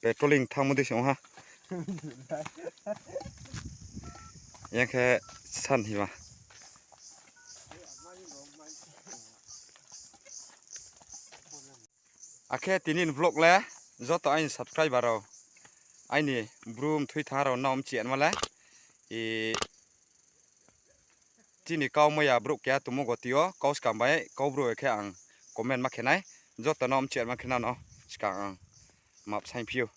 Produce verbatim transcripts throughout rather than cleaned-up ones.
Patrolling thanngmo dei se ong ha. Yang khe san hima. Akhe tini ni vlog le joto aini subscriber rao, aini bru mthui thanng rao no mchi anma le, e, chini kau maya brouh keha tongmo goti yo, kau skam bai kau brouh khe ang comment ma khe nai, joto no mchi anma khe nano skang ang map saingphi ou.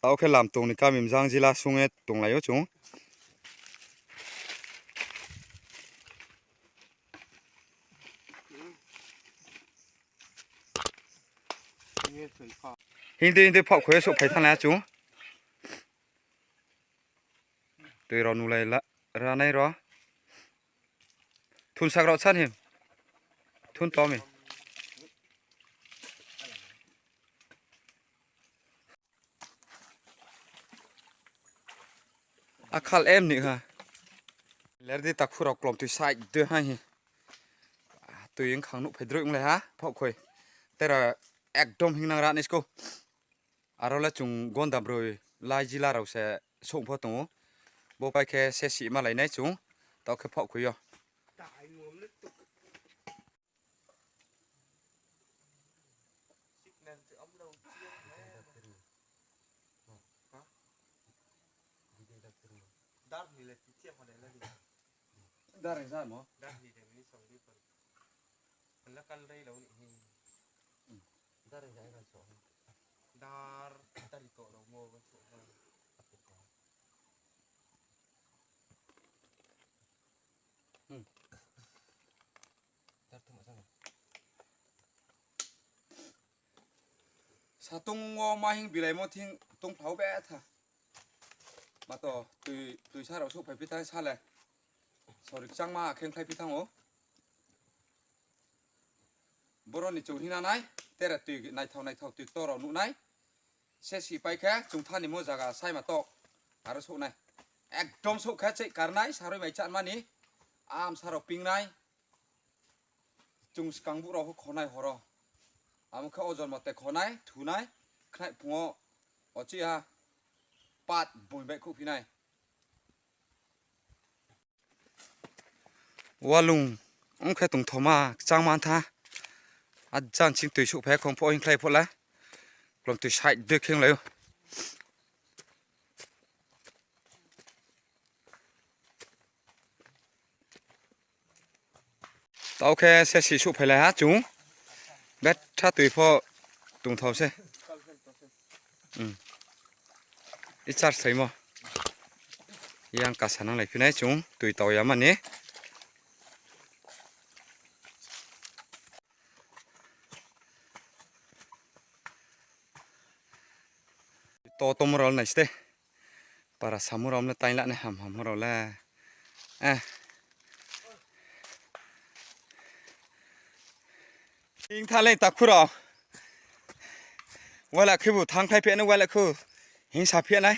Tao khe lam tong ni kami mjang jila sung ye tonglai ou chung. Hing dei hing dei phaoh khoi ye souhphai thanglai ha chung. Tui rao nulai la, ranai rao. Thun sak rao san him. Thun to mi. Akhal em ni ha. Ler di takhu rao klom tui side de hai hi. Tui ongkhang nuhphai droi onglai ha, phaoh khoi. Tera ekdom hingnang ra ni skou. Aro le chung gonda broi lai jila rao se souh pho tong ou. Bo pai khe sesi malai nai chung, tao khe phaoh khoi yo. Dar ni le tithia ma dai la di. Dar ni sa mo? Dar ni de mi song di pon. An la kal dai lo ni hi. Dar ni jai kan so. Dar, dar ni to lo mo kan so mo. Hmm. Dar tu ma sa. Satung wo ma hing bilai mo thing tong phao be tha. Ma to tui, tuisa rao souhphai phi thanng sa le. Sori kchangma khe khlai phi thanng ou. Boro ni chung hing na nai, tere tui naithao naithao tui ktor rao nuh nai. Sesi pai khe chung thanng ni mo zaga saima to. Aro souh nai. Ekdom souh khe cheih kar nai, saroi mai chá ma ni. Amsa rao ping nai. Chung skang buh rao kho khonai horo. Amo khe ojon mate khonai, thunai, khnai phung wo ochi ha, pat boi baihkhouh phi nai. Walung ong khe tongthoma kchangma tha. Ajang ching tui souhphai khong pho hing khlai pho la. Klom tui side de khenglai ou. Tao khe se si souhphailai ha chung. Betha tui pho tongthao se. I charge saimo. Yang kasa nanglai phinai chung tui tao ya mani. To tomo rao nai ste. Para samo rao le taing la nai ham ham rao le. Ting tha le takhu rao. Wala khebu thangkhlai phi nai wala khu. Hing sa phi nai.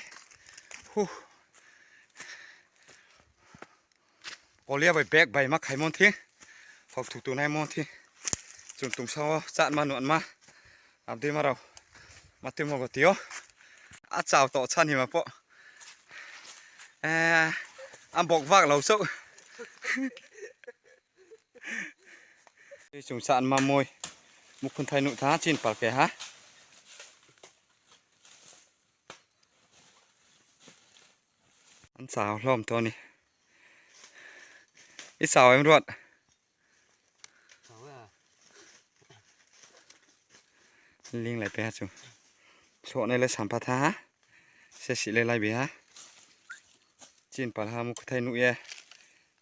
Polia bai bag bai ma khaimo thi. Hok thuk tongnai mo thi. Chung tongsa wo chatma nuhma. Abdei ma rao. Ma tuimo gotio. A chao to chan hima pho. Am bok bak lau souh. Chung chatma moi. Mukhunthai nuh tha chin pal keha. An chao hlom to ni. I chao em ruat. Linglai pai ha chung. Sohnai le sampha tha ha. Se si le laibi ha. Chin pal ha mukhunthai nuh ye.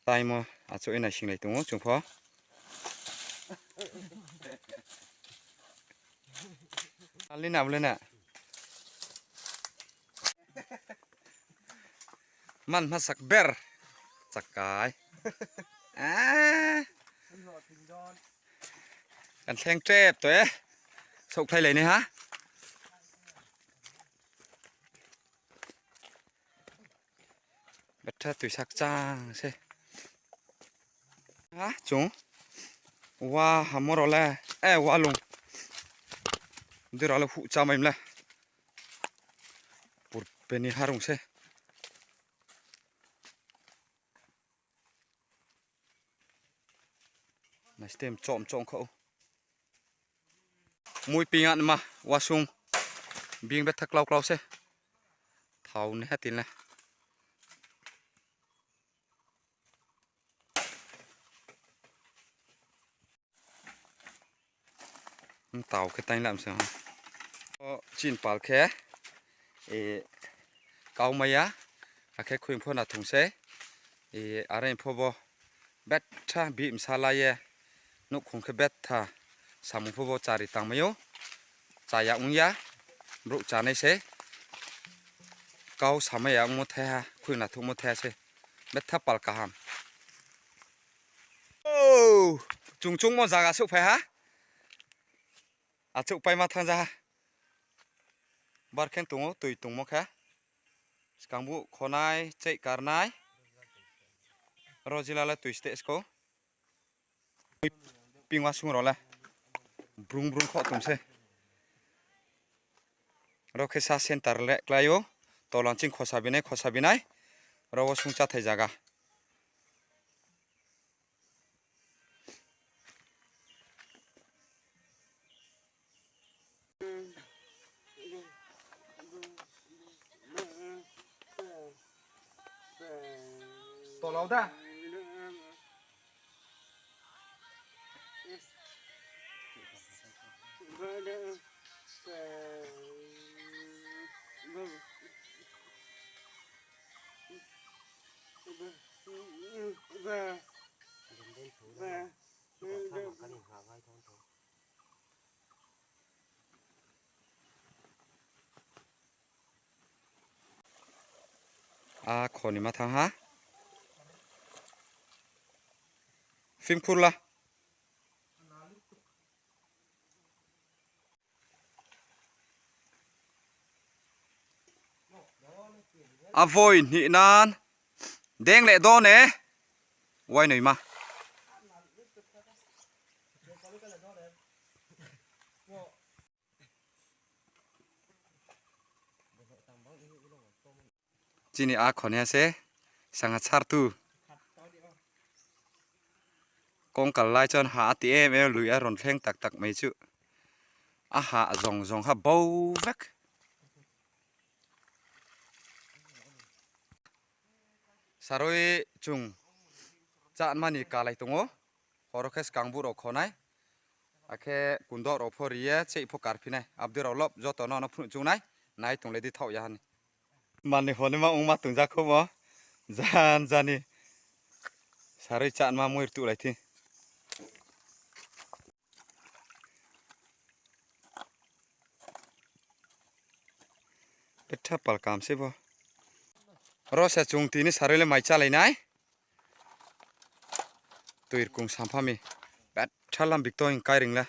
Taimo achouh ye naisinglai tong ou chung pho. Alina, alina. Man ma sak ber. Chakai. Kan thleng trep to e. Souhkhlailai nai ha. Betha tuisa kchang se. Ha, chung. Wa hamo rao le, e, walung. Dui rao le huh chámai mle. Purbe ni harung se. Nai stem chom chom kha ou. Mui ping anma, wasung. Bing betha klau klau se. Thao ni ha tin le. Tao khe taing lam se. O chin pal khe, e, kau mai ya, akhe khui pho na thung sei, e, are pho bo betha bihih bsa la ye, nouhkhong khe betha samung pho bo chari tangmai ou, chaya ong ya, brouh chánai sei, kau samai ya ongmo thaiha, khui na thuhmo thaiha se, betha pal kaham. O, chung chungmo zaga souhphai ha. Achouhpaima thanng ja ha. Bar khe tong ou, toi tongmo khe. Skangbuh khonai, cheih karnai. Ro jila le toi steh skou. Ping wasung rao le. Brung brung khoh tong se. Ro khe sa center le klái ou. Tola ching khosa binai, khosa binai. Ro wasung cháthai zaga. Tolau da. A kho ni ma thanng ha. Fimkhur la. Avoi hnih nan. Deng le do ne. Wainoi ma. Chini a khonai se, sanga sar tu. Kongkal lai chon ha ati em em lui a ron thleng tak tak mai chu. A ha zong zong ha bau vek. Saroi chung chánma ni kalai tong ou. Horo khe skangbuh rao khonai. Akhe kundok rao pho ri ye cheih pho karphi nai. Abdei rao lop joto no no phnuh chung nai. Nai tong le di thaoh ya ha ni. Mani honi ma ongma tong ja khoumo. Jan jani. Saroi chánma mui rtuhlai thi. Betha pal kam se bo. Ro se chung tini saroi le mai chálai nai. Tui rkung sampha mi. Betha lam bikto hing kairing le.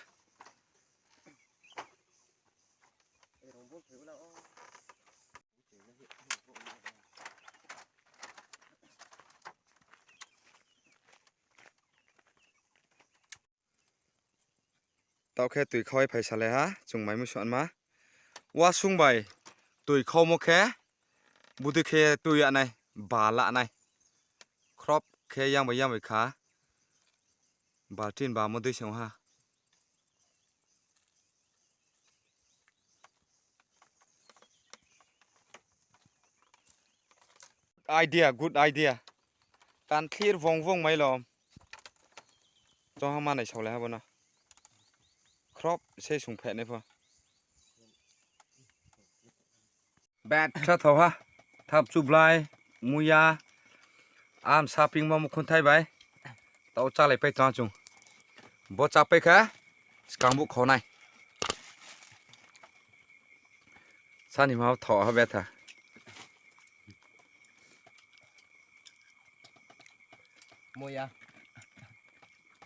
Taoh khe tui khau ye phai salai ha, chung mai mui suanma. Wasung bai tui khaumo khe, budei khe tui ya nai, ba la nai. Khrop khe yang bai yang bai kha. Baltin ba mo dei se ong ha. Idea, good idea. Kan thlir vong vong mai lo. Chong ha manai saolai ha bo no. Khrop se sung phainai pho. Betha thao ha. Thap chublai, muya, am sapingmo mukhunthai bai. Tao chálai pai tong chung. Bo chápai kha, skangbuh khonai. Sani ma thao ha betha. Muya.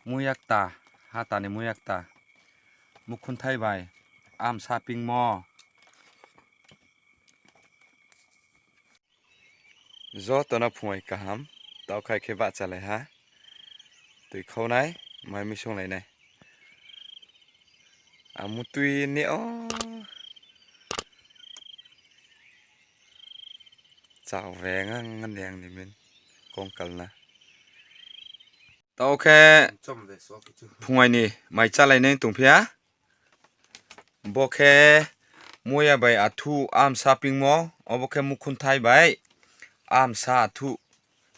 Muya kta, hata ni muya kta. Mukhunthai bai, am sapingmo. Joto no phung bai kaham, taoh khai khe bahchalai ha. Tui khau nai, mai misonglai nai. Amutui ni o. Chao ve ngang ngan yang ni min kongkal na. Taoh khe phung bai ni mai chálai nai tongphi ha. Bo khe muiya bai athu amsa pingmo, obo khe mukhunthai bai amsa athu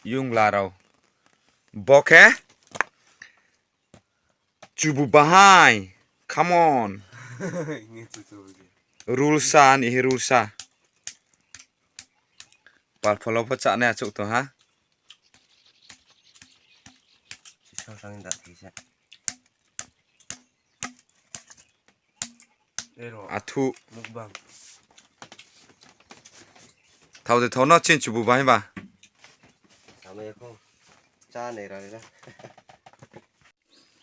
yungla rao. Bo khe chubu bahai, come on. Rulsa ni hi rulsa. Pal pholo pho chánai achouh tong ha. Athu. Thao de thao no chin chubu bahai ba.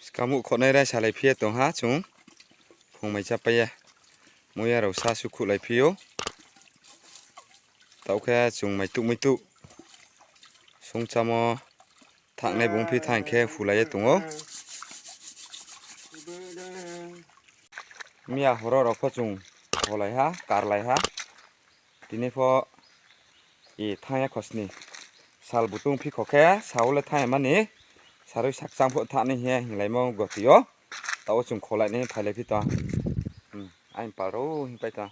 Skamuh khonai rai salai phi ye tong ha chung. Phung mai chápai ye. Muiya rao sa sukhuhlai phi ou. Taoh khe chung maituh maituh. Sungchámo thangnai bung phi thanng khe phulai ye tong ou. Miya horo rao pho chung kholai ha, karlai ha. Tini pho, e, thanng ya khosni. Sal butung phi kho khe, sao le thanng ya mani. Sarui sakchang pho thanng ni hing ye hinglaimo goti yo. Taoh chung kholai ni phailai phi tong. Aini pal rao hingpai tong.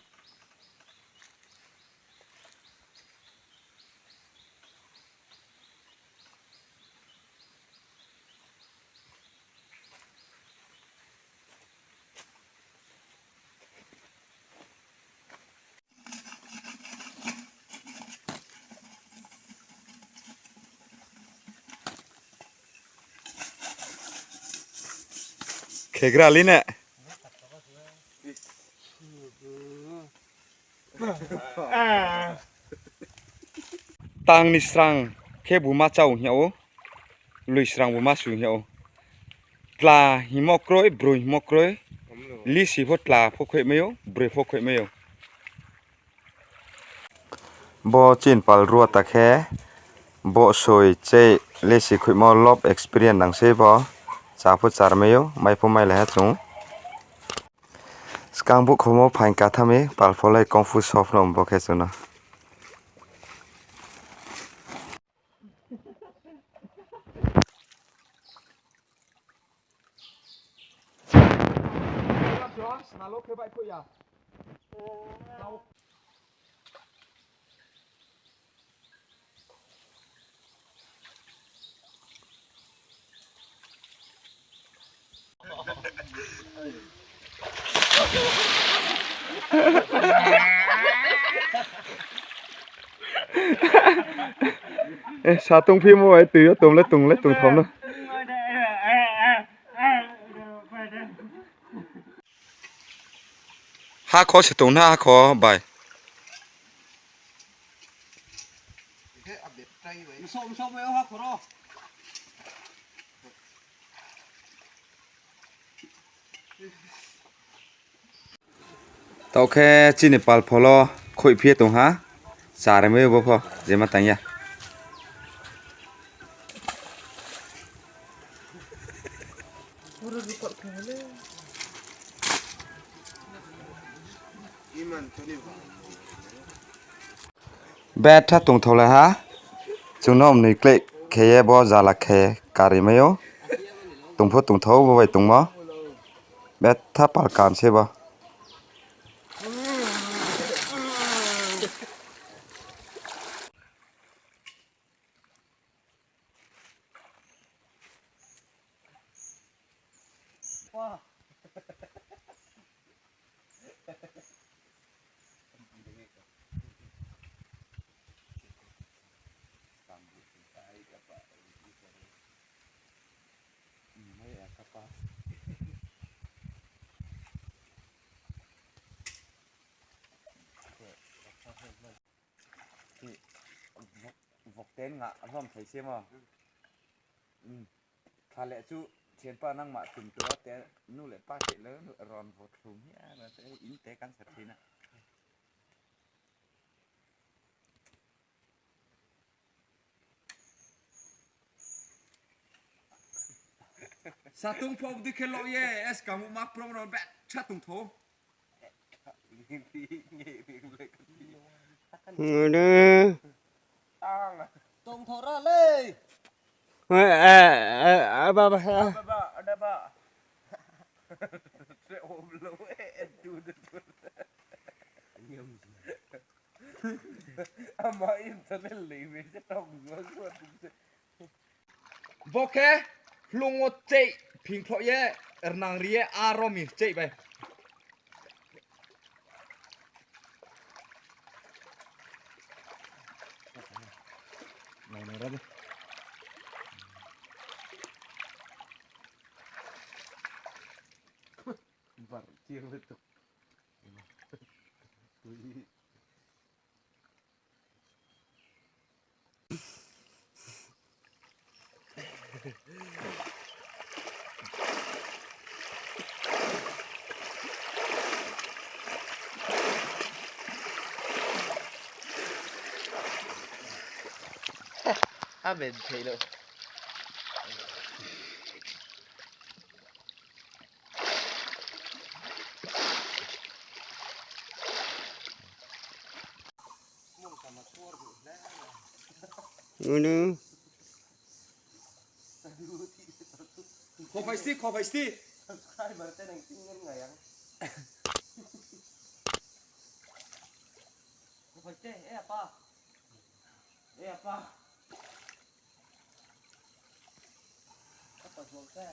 Khegra li ne. Tang ni srang khe buma chau hing yag ou, lui srang buma su hing yag ou. Tla hingmo kroi, broi hingmo kroi, lisi pho tla pho khoihmai ou, broi pho khoihmai ou. Bo chini pal rua ta khe, bo soi che lisi khoihmo lob experience nang sei bo, chá pho chármai ou, mai pho mailai ha chung. Skang buhkhomo phaing katham mi pal pholai kongphu soph no bo khe chung no. Sa tongphimo bai tui yo tong le tong le tongtham no. Hakho se tong na, hakho bai. Taoh khe chini pal pholo khoihphi ye tong ha, chármai ou bo pho, jema tang ya. Betha tongthaolai ha, chung no mnoi kleh khe ye bo jala khe karimai ou, tong pho tongthao bo bai tongmo, betha pal kam se bo. Vok ten nga lom thai se mo. Kha le chu thenpa nangma tum tu te nu le pa se le ron vo thlum hi a na te in te kan sa thi na. Satung pho bdi khe lo ye, es kamu ma pro no bet sa tong tho. Ngunu. Tong thora le. Eh, eh, eh, ah, ba, ba, ah. Ba, ba, ada ba. Tre om lo, eh, tu, tu, tu. Ama internet le, me se tong zo, zo, zo. Bo khe hlung wo cheih phingkhloh ye, rnang ri ye, aro mi cheih bai. Nai, nai, ra di. Bar, tiang le tu. Ui. Amen, thei lo. Unu. Khophai sti, khophai sti. Subscriber te nang tinggen ngai ang. Khophai te, eh, apa. Eh, apa. Apa jual te?